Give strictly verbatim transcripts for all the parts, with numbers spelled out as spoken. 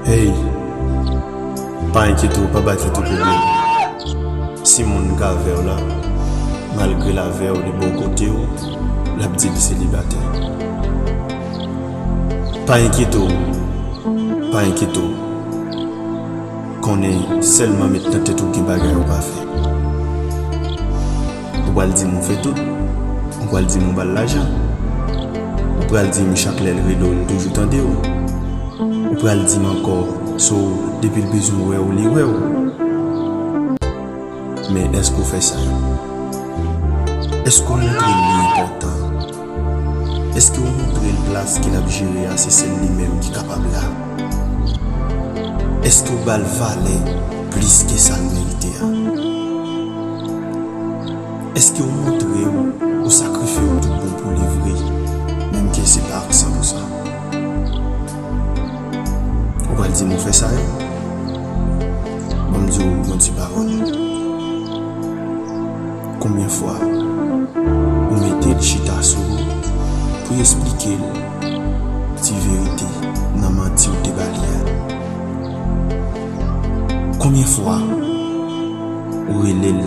Hey, pa enkyete w, pa ba tèt ou pwoblèm. Si moun k avè w la, malgre l avè w, li bò kote w, l ap di l selibatè. Pa enkyete w, pa enkyete w. Konnen sèlman met nan tèt ou gen bagay ou pa fè. Ou pral di m ou fè tout. Ou pral di m ou ba l lajan. Ou pral di m chak lè l rele w, li toujou tande w. Ou pral di m ankò, so, depi l bezwen wè w, li wè w. Men èske w fè sa? Èske w montre l li enpòtan? Èske w montre l plas ke l ap jere a, se sèl li menm ki kapab la? Èske w ba l valè plis ke sa l merite a? Èske w montre w, ou sakrifye w tout bon pou li vre, menm ke se pa ak san pou san? Ou pral di m ou fè sa yo? Ban m di w yon ti pawòl. Konbyen fwa ou mete l chita sou ou pou eksplike l ti verite nan manti ou te ba li a? Konbyen fwa ou rele l,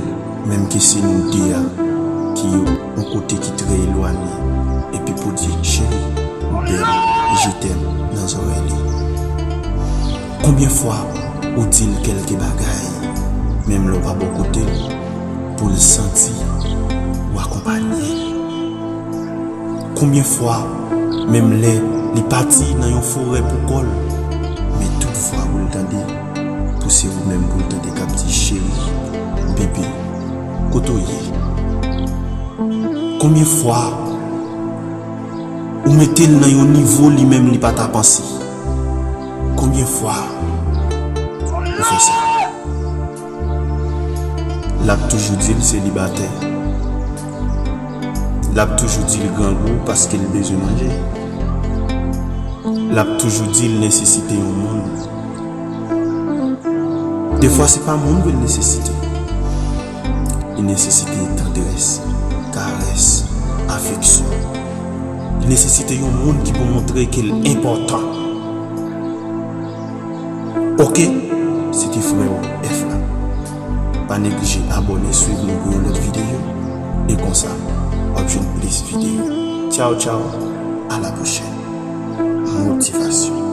menm ke se nou de a ki yon kote ki trè elwanye, epi pou di, "Cheri, ou bèl," "Je t'aime" nan zòrèy li? Konbyen fwa ou di l kèlke bagay, menm lè w pa bò kote l, pou l santi ou akonpanye l? Konbyen fwa, menm lè li pati nan yon forè pou kò l, men tout vwa ou l tande, pou se ou menm pou l tande k ap di, "Cheri, bebe, kote w ye?" Konbyen fwa ou mete l nan yon nivo li menm li pa ta panse? Konbyen fwa ou fè sa? L ap toujou di l selibatè. L ap toujou di l grangou paske l bezwen manje. L ap toujou di l nesesite yon moun. Defwa, se pa moun ke l nesesite. Li nesesite tandrès, karès, afeksyon. Li nesesite yon moun ki pou montre ke l enpòtan. Oke, se te frè w F la. Pa neglije abòne, swiv nou pou yon lòt videyo. E konsa, w ap jwenn plis videyo. Tchaw, tchaw, a la pwochèn. Motivasyon.